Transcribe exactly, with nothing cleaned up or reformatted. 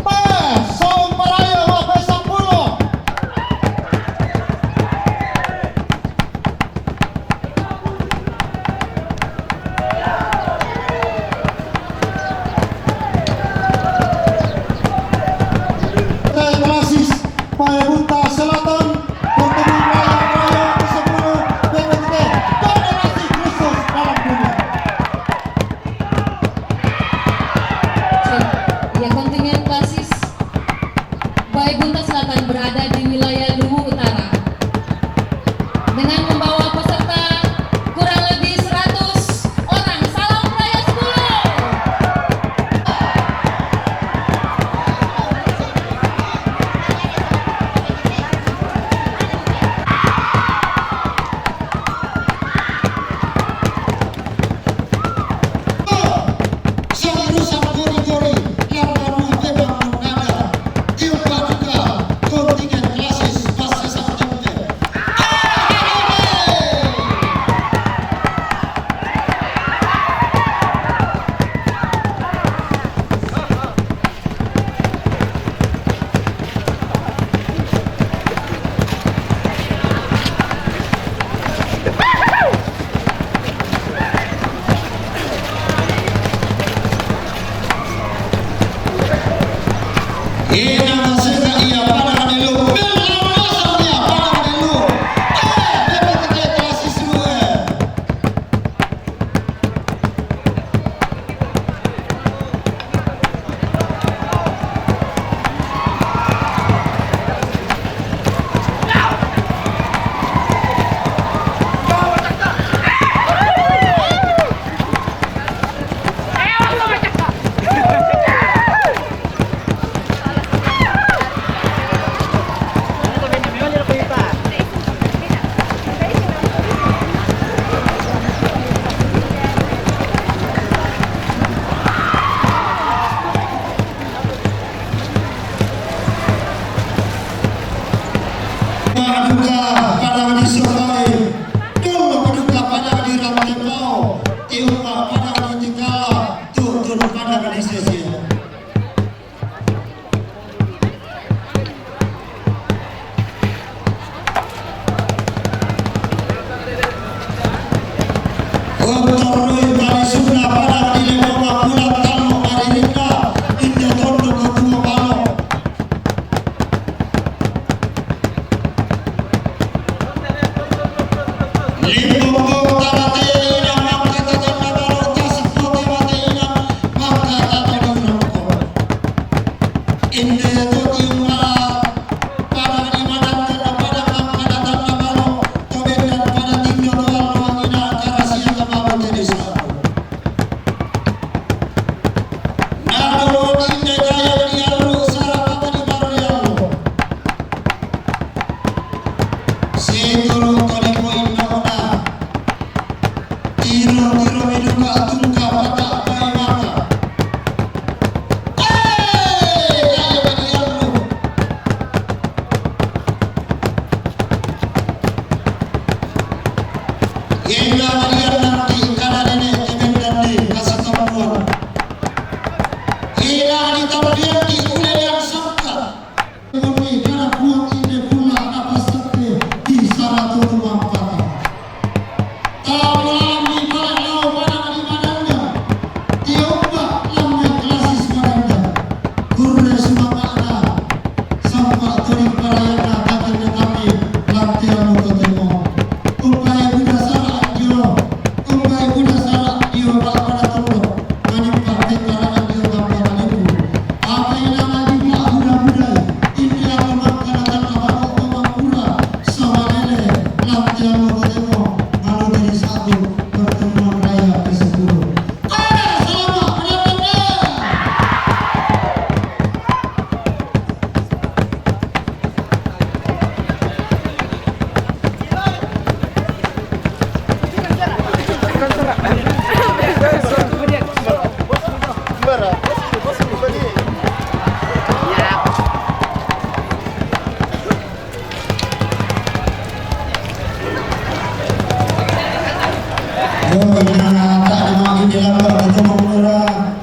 Pesong Malaya, pesong puluh. Klasis Payakumbuh Selatan bertemu Raya Raya kesepuluh B P T T Generasi Kristus dalam Dunia. Ya, kontingen klasis Baibunta Selatan berada di wilayah Luwu Utara dengan membawa peserta kurang lebih seratus orang. Salam Raya sepuluh. Paduka pada disokai, dulu paduka pada di Rantepao, tiupa pada di Tikala, tutun pada di Sesia. Tiro-tiro menuka tungka pata pai mata. Eh, ayo bagi aku. Yenda bagi aku nanti kada nenek kemendan di kasih temuan. Ina di tabian di ule yang sangka. Kami kada kuat inde pula napa sakti di saratu tumampata. Tahu lami bala lau pada di madangnya. Tiupa lamnya klasis madangnya. Kurre sumangana. Sampa turing parayana katanya kami latihan mau ketemu. Umpai buda sara anjo. Umpai buda sara dio pada tolo. Manimpa tekarangan dio gambaran itu. Apa ina maju pa buda-buda, india pemangkalatan abang pemangkura, samalele, lantian mau ketemu, malu dari satu, pertemuan raya ke sepuluh. Ada selamat mendatang. Yo, ina tak ada lagi di lapor, itu mau murah.